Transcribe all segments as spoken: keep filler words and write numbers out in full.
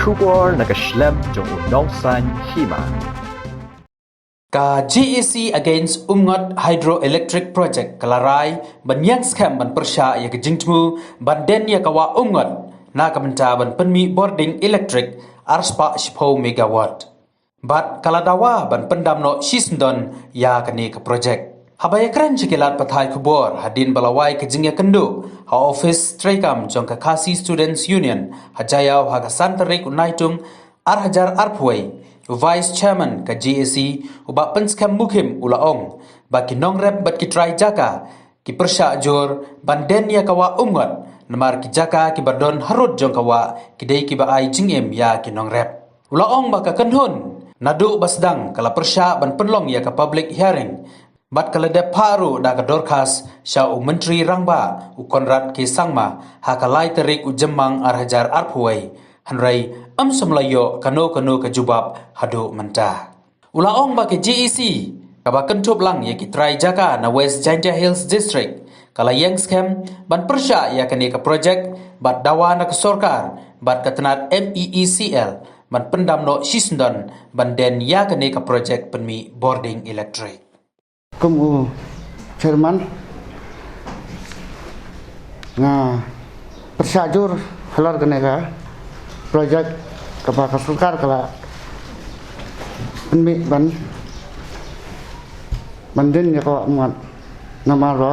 Khubor na ka shlem jong u nongsan hima. Ka G A C against Umngot Hydroelectric Project ka la rai ban ïeng skhem ban pyrshah ïa ka jingthmu ban dien ïa ka wah Umngot na ka bynta ban pynmih bording elektrik arspah shiphew megawatt. Bad ka la dawa ban pyndam noh shisyndon ïa kane ka project. Haba ïakren sha ki lad pathai khubor hadien ba la wai ka jingïakynduh ha office treikam jong ka Khasi Students Union ha Jaiaw ha ka san tarik u Naitung ar hajar arphew wei, u Vice Chairman ka G A C, u Bah Pynskhem Mukhim, u la ong ba ki nongrep bad ki trai jaka ki pyrshah jur ban dien ïa ka wah Umngot, namar ki jaka kiba don harud jong ka wah ki dei kiba ai jingim ïa ki nongrep. U la ong ba ka kynhun naduh ba sdang ka la pyrshah ban pynlong ïa ka public hearing bad ka la dep phah ruh da ka dorkhas sha u Myntri Rangbah u Conrad K Sangma ha ka lai tarik u Jymmang ar hajar arphew wei, hynrei ym shym la ïoh kano kano ka jubab haduh mynta. U la ong ba ka G A C kaba kynthup lang ïa ki trai jaka na West Jaintia Hills District ka la ïeng skhem ban pyrshah ïa kane ka project bad dawa na ka sorkar bad ka tnat M E E C L ban pyndam noh shisyndon ban dien ïa kane ka project pynmih bording elektrik. Kum u chairman, nga pyrshah jur halor kane ka project kaba ka sorkar ka la pynmih ban, ban dien ïa ka wah Umngot, namar ba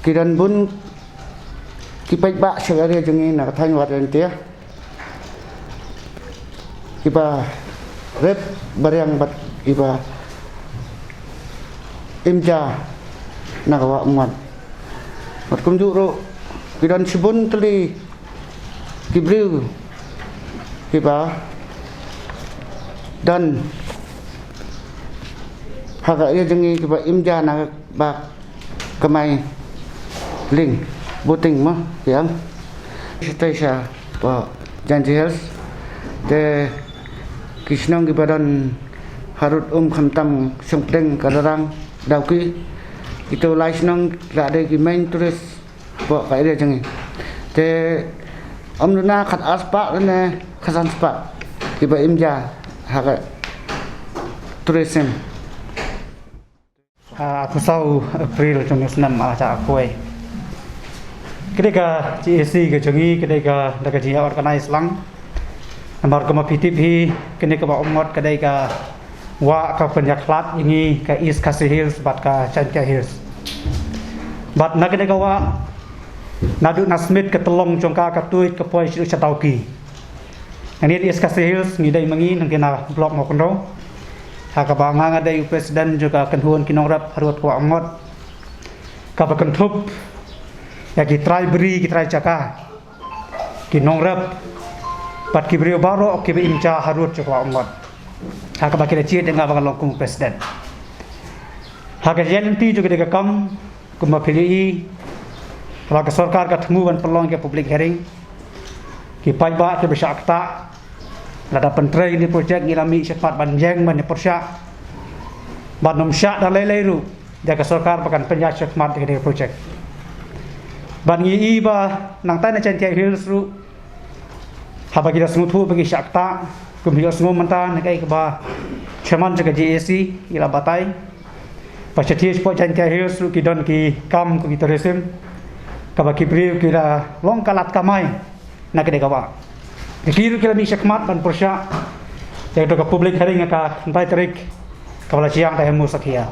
ki don bun ki paidbah sha ka ri jong ngi na ka thaiñ Wah Jaintia, kiba rep bariang bad kiba im ja na ka wah Umngot. Bad kumjuh ruh ki don shibun tylli ki briew kiba don ha ka ri jong ngi kiba im ja na ba kamai lieng, voting mo, ïa. Shatei sha Wah Jaintia Hills te ki shnong kiba don harud um khamtam Shongpdeng, Kadrang, Dawki, kito lai shnong la dei ki main tourist hapoh ka area jong ngi. Te ym duna khat arspah ne khat san spah kiba im ja ha ka tourism. Ha arphew saw April jong u snem ar hajar arphew wei. Ka dei ka G A C ka jong ngi ka dei ka, da ka jingïa organize lang. Namar kumba phi tip hi, kane ka wah Umngot ka dei ka wah ka pynïakhlad ïa ngi ka East Khasi Hills bad ka Jaintia Hills. Bad na kane ka wah naduh na Smit ka Tlong jong ka, ka tuid ka poi sha Dawki. Ngi East Khasi Hills ngi dei ma ngi nangta na block Mawkynrew. Ha kaba nga nga dei u president jong ka kynhun ki nongrep harud ka wah Umngot, kaba kynthup ïa ki trai bri, ki trai jaka, ki nongrep bad ki briew baroh kiba im ja harud jong ka wah Umngot. Ha kaba ki la jied ïa nga ba ngan long kum u president. Ha ka jingïaid lynti jong kane ka kam, kumba phi la ïohi, haba ka sorkar ka thmu ban pynlong ïa ka public hearing, ki paidbah kiba shah ktah, lada pyntrei ïa kane ka project ngi la mih shakhmat ban ïeng ban ïa pyrshah. Bad ngim shah da lei lei ruh da ka sorkar ba kan pynïaid shakhmat ïa kane ka project. Bad ngi i ba nangta na Jaintia Hills ruh, haba ki la sngewthuh ba ki shah ktah, kum ki la sngew mynta na kaei kaba chairman jong ka G A C i la batai, ba shatei shapoh Jaintia Hills ruh ki don ki kam kum ki tourism, kaba ki briew ki la long ka lad kamai na kane ka wah. Ki ruh ki la mih shakhmat ban pyrshah ïa kato ka public hearing ha ka khyndai tarik kaba la shong ha Hemu Sakhia.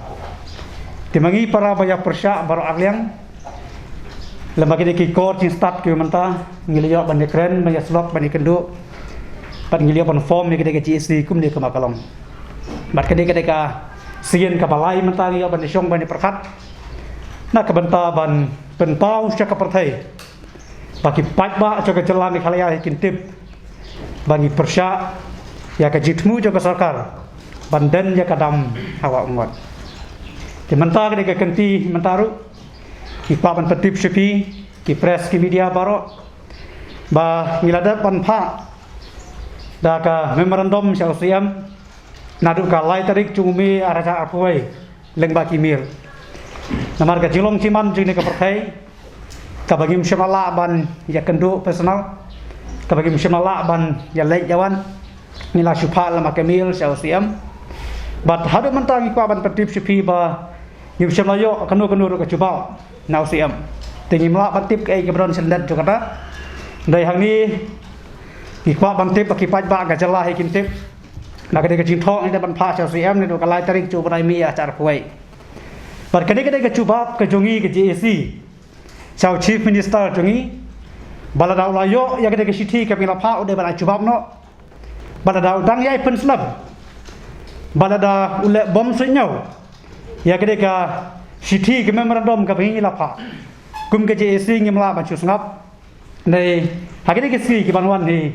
Te ma ngi para ba ïa pyrshah baroh arliang, lem bad kine ki kor jingstad kiba mynta, ngi la ïoh ban ïakren, ban ïasyllok, ban ïakynduh, bad ngi la ïoh ban form ïa kane ka G A C kumne kumba ka long. Bad kane ka dei ka sien kaba lai mynta ngi ïoh ban ïashong ban ïapyrkhat na ka bynta ban pynpaw sha ka pyrthei ba ki paidbah jong ka jylla Meghalaya hi kin tip ba ngi pyrshah ïa ka jingthmu jong ka sorkar ban dien ïa ka dam ha wah Umngot. Te mynta ka dei ka kynti mynta ruh, ngi kwah ban pyntip sha phi ki press, ki media baroh, ba ngi la dep ban phah da ka memorandum sha u C M naduh ka lai tarik jong u May ar hajar arphew wei lyngba ki email. Namar ka jinglong jingman jong kane ka pyrthei kaba ngim shym la lah ban ïakynduh personal, kaba ngim shym la lah ban ïa leit ïa wan, ngi la shu phah lem ka email sha u C M. Bad haduh mynta ngi kwah ban pyntip sha phi ba ngim shym la ïoh kano kano ruh ka jubab na u C M. Te ngim lah ban tip kaei kaba don sha lyndet jong kata. Dei hangne ngi kwah ban tip ba ki paidbah ka jylla hi kin tip. Na ka dei ka jingthoh ngi dei ban phah sha u C M naduh ka lai tarik jong u bnai May ar hajar arphew wei. Bad ka dei ka dei ka jubab ka jong ngi ka J A C sha u Chief Minister jong ngi, ba lada u la ïoh ïa ka dei ka shithi kaba ngi la phah, u dei ban ai jubab noh. Ba lada u dang ïai pynslem, ba lada u leh bom suidñiew ïa ka dei ka shithi ka memorandum kaba ngi la phah, kum ka J A C ngim lah ban shu sngap. Dei ha ka dei ka sngi ki ban wan hi,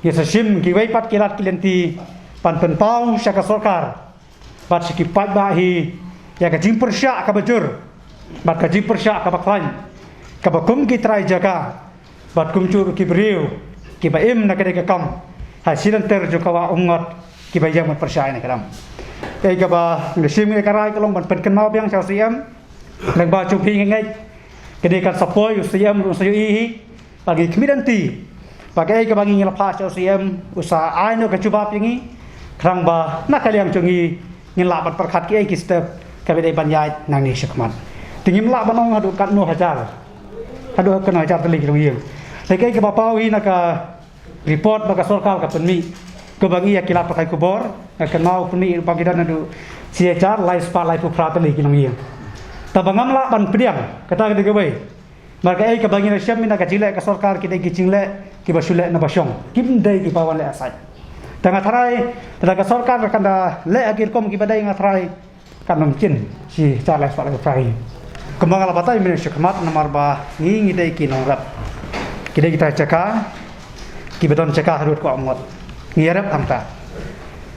ngi sa shim kiwei pat ki lad ki lynti ban pynpaw sha ka sorkar bad sha ki paidbah hi ïa ka jingpyrshah kaba jur bad ka jingpyrshah kaba khlaiñ, kaba kum ki trai jaka bad kumjuh ruh ki briew kiba im na ka dei ka kam ha shilynter jong ka wah Umngot, kiba ïeng ban pyrshah ïa kane ka dam. Ei kaba nga shim ïa ka rai ka long ban pynkynmaw biang sha u C M, lyngba jong phi nga ngeit ka dei kan sa poi, u C M ruh un sa ïohi hi. Ba ngi khmih lynti ba kaei kaba ngi la phah sha u C M u sa ai noh ka jubab ïa ngi, khnang ba na ka liang jong ngi ngin lah ban pyrkhat kiei ki step kiba dei ban ïaid nangne shakhmat. Te ngim lah ban ong haduh katno hajar, haduh katno hajar tylli ki longïing. Te kaei kaba paw hi na ka report ba ka sorkar ka pynmih, kaba ngi ïa ki lad pathai khubor nga kynmaw pynmih ba ki don haduh shi hajar lai spah laiphew phra tylli ki longïing. Tangba ngam lah ban pdiang kata ka dei kawei. Namar kaei kaba ngi la shem na ka jingleh ka sorkar ki dei ki jingleh kiba shu leh na ba shong, kim dei kiba wan leh ha site. Te nga tharai lada ka sorkar kan da leh ha ki rukom kiba dei, nga tharai kan ym jin shi hajar lai spah laiphew phra hi. Kumba nga la batai mynne shakhmat, namar ba ngi ngi dei ki nongrep, ki dei kita jaka kiba don jaka haduh ka Umngot, ngi ïarep hangta.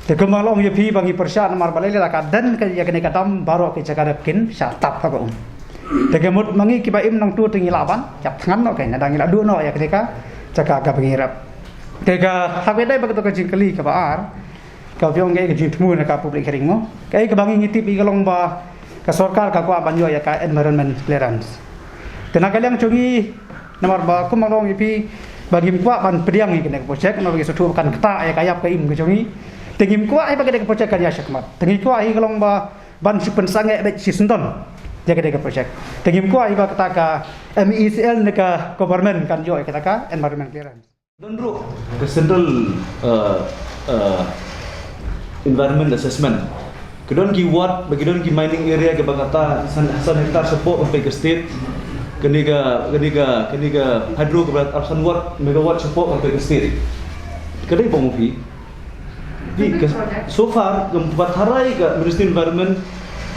Te kumba nga la ong ïa phi ba ngi pyrshah namar ba lei lei la ka dei ka ïa kane ka dam baroh ki jaka rep kin shah tap ha ka um. Te ka mut ma ngi kiba im nangtu te ngi lah ban ïap thngan noh, ka na dang ngi la duh noh ïa kane ka jaka kaba ngi rep. Te ka hap ïa dei ba ka to ka jingkylli kaba ar, ka biang ka jingthmu na ka public hearing mo. Kaei kaba ngi ngi tip ïa ka long ba ka sorkar ka kwah ban ïoh ïa ka environment clearance. Te na ka liang jong ngi, namar ba kumba nga la ong ïa phi ba ngim kwah ban pdiang ïa kane ka project, namar ba ngi sngewthuh kan ktah ïa ka ïap ka im ka jong ngi. Te ngim kwah ïa ba kane ka project kan ïaid shakhmat. Te ngi kwah ïa ka long ba ban shu pynsangeh beit shisyndon ïa kane ka project. Te ngim kwah ïa ba kata ka M E E C L ne ka government kan ïoh ïa kata ka environment clearance. Don ruh ka Central, uh, uh, Environment Assessment. Ka don ki ward, ba ki don ki mining area kaba kata san, san hektar shapoh kan peit ka state. Kane ka, kane ka, kane ka hydro kaba arphew san watt, megawatt shapoh kan peit ka state. Ka dei ba mu phi. Di ka, so far kam pat tharai ka Ministry Environment.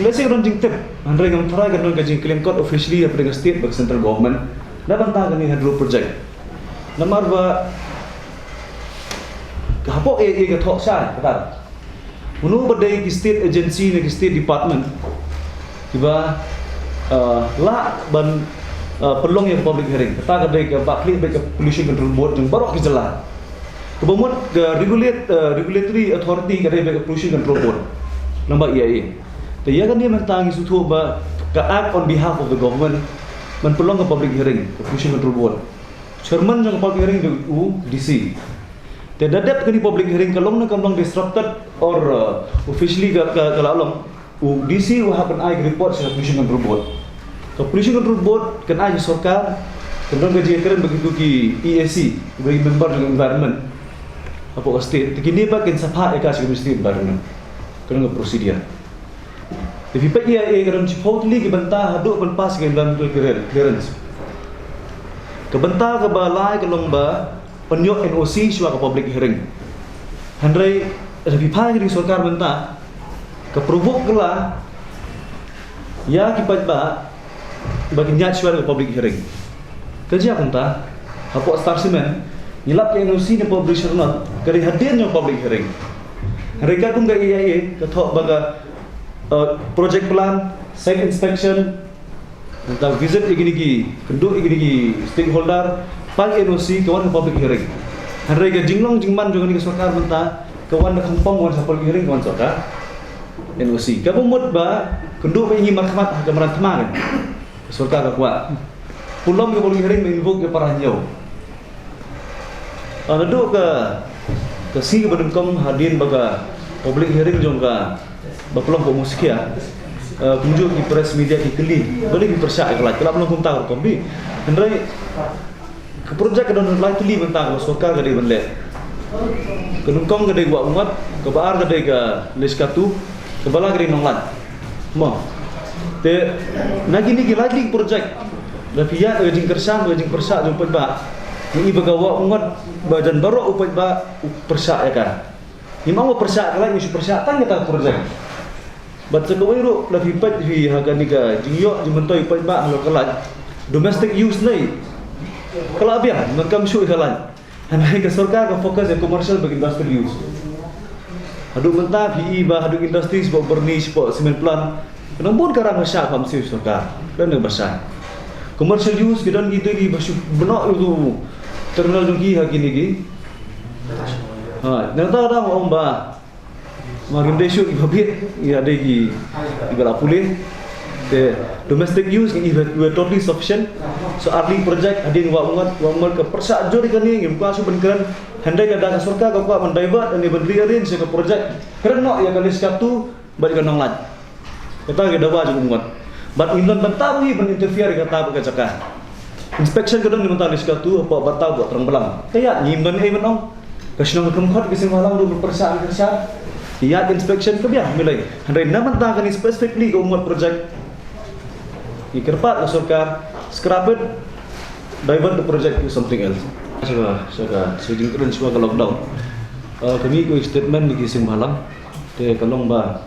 Lehse ka don jingtip, hynrei kam tharai ka don ka jingkylli kot officially hapdeng ka state bad ka central government na bynta kane hydro project. Namar ba ka hapoh A I A ka thoh shai kata. Mano ba dei ki state agency ne ki state department kiba, uh, lah ban, uh, pynlong ïa ka public hearing. Kata ka dei kaba khlieh beit ka Pollution Control Board jong baroh ki jylla. Kaba mut ka regulate, uh, regulatory authority ka dei beit ka Pollution Control Board, namba A I A. Te ïa kane mynta ngi sngewthuh ba ka act on behalf of the government ban pynlong ka public hearing ka Pollution Control Board. Chairman jong ka public hearing dei u D C. Te da dep kane public hearing ka long ne kam long disrupted or, uh, officially ka, ka, ka la long, u D C u hap ban ai ka report sha ka Pollution Control Board. Ka Pollution Control Board kan ai sha sorkar, kan don ka jingkren bad kitu ki E A C, bad ki member jong environment hapoh ka state. Te kine pat kin sa phah ïa ka sha ka Ministry Environment. Ka don ka procedure. Te phi peit ïa, ïa ka don shiphew tylli ki bynta haduh ban pass ïa ka environmental clear-, clearance. Ka bynta kaba lai ka long ba pynïoh N O C shuwa ka public hearing. Hynrei lada phi phai ha ka sorkar mynta, ka provoke ka la ïa ki paidbah ba kin ïaid shuwa ka public hearing. Ka jia kumta, hapoh Star Cement ngi lap ka N O C na public hearing, ka dei hadien jong public hearing. Hynrei katkum ka E I A ka thoh ba ka, uh, project plan, site inspection, nangta visit ïa kine ki, kynduh ïa kine ki stakeholder, phai N O C ka wan ka public hearing. Hynrei ka jinglong jingman jong kane ka sorkar mynta ka wan da khongpong, wan sha public hearing ka wan sha ka N O C. Kaba mut ba kynduh ba ïa ngi markhmat ha ka mrad thma ka sorkar ka kwah. Pynlong ka public hearing ba invoke ïa ka para hynñiew. Ah, naduh ka, ka sngi kaba nyngkong hadien ba ka public hearing jong ka ba pynlong ka Umskia. Ah, kumjuh ki press media ki kylli, balei phi pyrshah ïa ka light? Ka la pynlong kumta ka rukom, hynrei ka project ka don lai tylli bynta kaba sorkar ka dei ban leh. Ka nyngkong ka dei Wah Umngot, kaba ar ka dei ka Leshkatu, kaba lai ka dei Nonglait. Mo. Te na kine ki lai tylli ki project, lada phi ïaid ka jingkyrshan, ka jingpyrshah jong u paidbah, ngi i ba ka Wah Umngot ba jan baroh u paidbah u pyrshah ïa ka. Ngim ong ba pyrshah ka light, ngi shu pyrshah tang ïa kata ka project. Bad sa kawei ruh, lada phi peit phi ha kane ka jingïoh jingmyntoi u paidbah halor ka light, domestic use ne ka la biang, donkam shuh ïa ka light. Hynrei ka sorkar ka focus ïa commercial bad industrial use. Haduh mynta phi i ba haduh industry shapoh Byrni, shapoh cement plant, ka nongbun ka rang ka shah ka M C sorkar. Don ka ba shah. Commercial use ki don ki dei ki ba shu bynnoh ïa u terminal jong ki ha kine ki. Ha, nangta dang ong ba ma ngim dei shuh ki ba bit, ïa dei ki, ki ba la pule. Te domestic use ngi we're totally sufficient. So early project hadien Wah Umngot, Wah Umngot ka pyrshah jur ïa kane, ngim kwah shuh ban kren. Hynrei lada ka sorkar ka kwah ban divert ne ban rearrange ïa ka project, kren noh ïa ka Leshkatu bad ïa ka Nonglait. Kata ka dawa jong u Umngot. Bad ngim don bynta ngi ban interfere ïa kata bad ka jaka. Inspection ka don na bynta Leshkatu, hapoh Bataw, hapoh Thrang Balang. Te ïa, ngim don ei ban ong. Ka shnong ka kham khot ka seng bhalang ruh ba pyrshah ka pyrshah. Ïa, inspection ka biang, ym lei. Hynrei na bynta kane specifically ka Umngot project, ngi kyrpad ka sorkar, scrap it, divert the project to something else. Sha ka, sha ka, sha jingkren shuwa ka lockdown. Eh, ka mih ka statement na ki seng bhalang. Te ka long ba,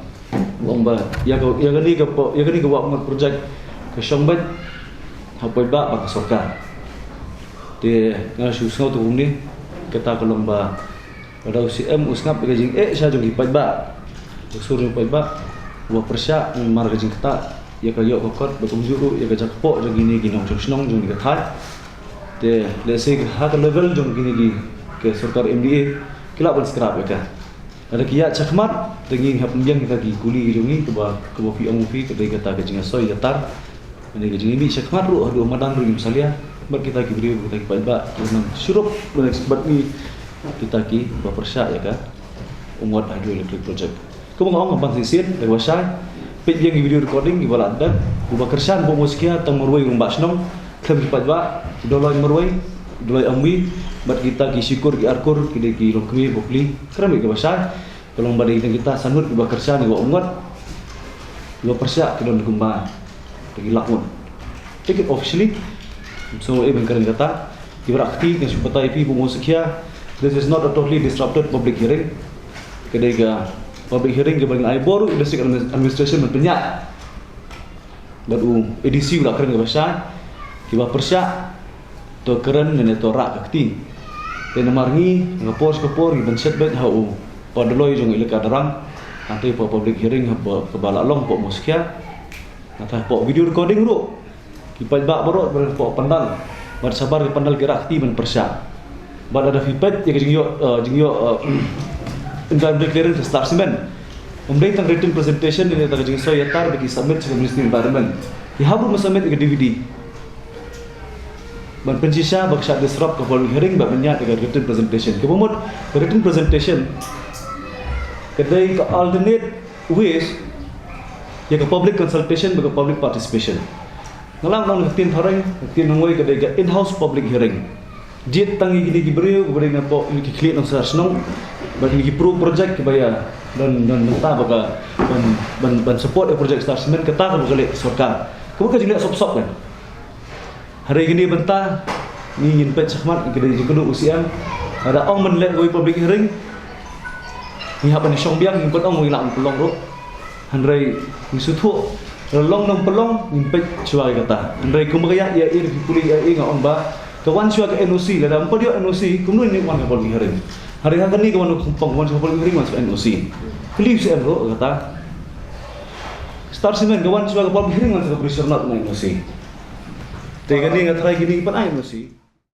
long ba ïa ka, ïa kane ka po-, ïa kane ka Wah Umngot project ka shong beit ha u paidbah bad ka sorkar. Te nga shu sngew te kumne, kata ka long ba lada u C M u sngap ïa ka jingeh sha jong ki paidbah, u sur jong u paidbah, u ba pyrshah namar ka jingktah ïa ka ïoh ka kot, bad kumjuh ruh ïa ka jaka kpoh jong kine ki nongshong shnong jong kane ka thaiñ. Te lehse ha ka level jong kine ki, ka sorkar M D A, ki lah ban scrap ïa ka. Lada ki ïaid shakhmat, te ngi hap pynbiang kita ki kuli ki jong ngi, kaba, kaba phi ong phi, ka dei kata ka jingïasoi ïatar. Kane ka jingïamih shakhmat ruh, haduh madan ruh ngim salia. Bad kita ki briew, kita ki paidbah, ki nang shurup, bad, bad ngi, kita ki ba pyrshah ïa ka Umngot Hydroelectric Project. Kumba nga ong, ban shisien, da kaba shai, peit biang ki video recording kiba la dep, u ba kyrshan bad u Umskia tang marwei rangbah shnong, khlem ki paidbah, ki Doloi marwei, Doloi Amwi, bad kita ki shikur ki arkur, ki dei ki longkmie bapli, kren beit kaba shai, ka long ba dei tang kita san ngut kiba kyrshan ïa u Umngot, kiba pyrshah ki don kumba, ki lak ngut. Take it officially, so, eh, ban kren kata, kiba rah kti, nga shu batai ïa phi bad u Umskia, this is not a totally disrupted public hearing. Ka dei ka public hearing kaba ngi ai bor u District Admi-, Administration ban pynïaid. Bad u A D C u la kren kaba shai, kiba pyrshah, to kren ne to rah ka kti. Te namar ngi, nga por sha ka por, ngi ban shet beit ha u, pa Doloi jong Elaka Darrang, hangtei pa public hearing, ha pa, kaba la long pa u Umskia. Nga thaw hapoh video recording ruh. Ki paidbah baroh, baroh hapoh pandal. Bad shabar ki pandal ki rah kti ban pyrshah. Bad lada phi peit ïa ka jingïoh, eh, jingïoh, eh, environmental clearance ka Star Cement, ym dei tang written presentation, ne tang ka jingsoi ïatar ba ki submit sha ka Ministry of Environment. Ki hap ruh ban submit ïa ka D V D. Ban pynshisha ba ka shah disrupt ka public hearing, ba ban ïaid ïa ka written presentation. Kaba mut ka written presentation ka dei ka alternate ways ïa ka public consultation bad ka public participation. Nga la ong na ka ktien phareng, ka ktien nongwei ka dei ka in-house public hearing. Jied tang ïa kine ki briew, kiba dei napoh kine ki khlieh nongshakri shnong, bad kine ki pro project kiba ïa don, don bynta ba ka ban, ban, ban support ïa project Star Cement, kata kaba ka leh sorkar. Kaba ka jingleh sop sop kan. Hynrei kane bynta, ngi ngin peit shakhmat, ka dei jingkyrduh u C M. Lada ong ban leh kawei public hearing, ngi hap ban shong biang, ngim pat ong ngi lah ban pynlong ruh. Hynrei ngi sngewthuh, lada long ne ym pynlong, ngin peit shuwa ïa kata. Hynrei kumba ka ïa, ïa, ïa, phi pule ïa, ïa, nga ong ba ka wan shuwa ka N O C, lada ym pat ïoh N O C, kumno ngin wan ka public hearing? Hynrei ha kane ka wan ka Khongpong, wan shuwa ka public hearing, wan shuwa N O C. Kylli u C M ruh kata. Star Cement ka wan shuwa ka public hearing, wan shuwa ka British Rnot, wan N O C. Te kane nga tharai kine ki pan ai N O C.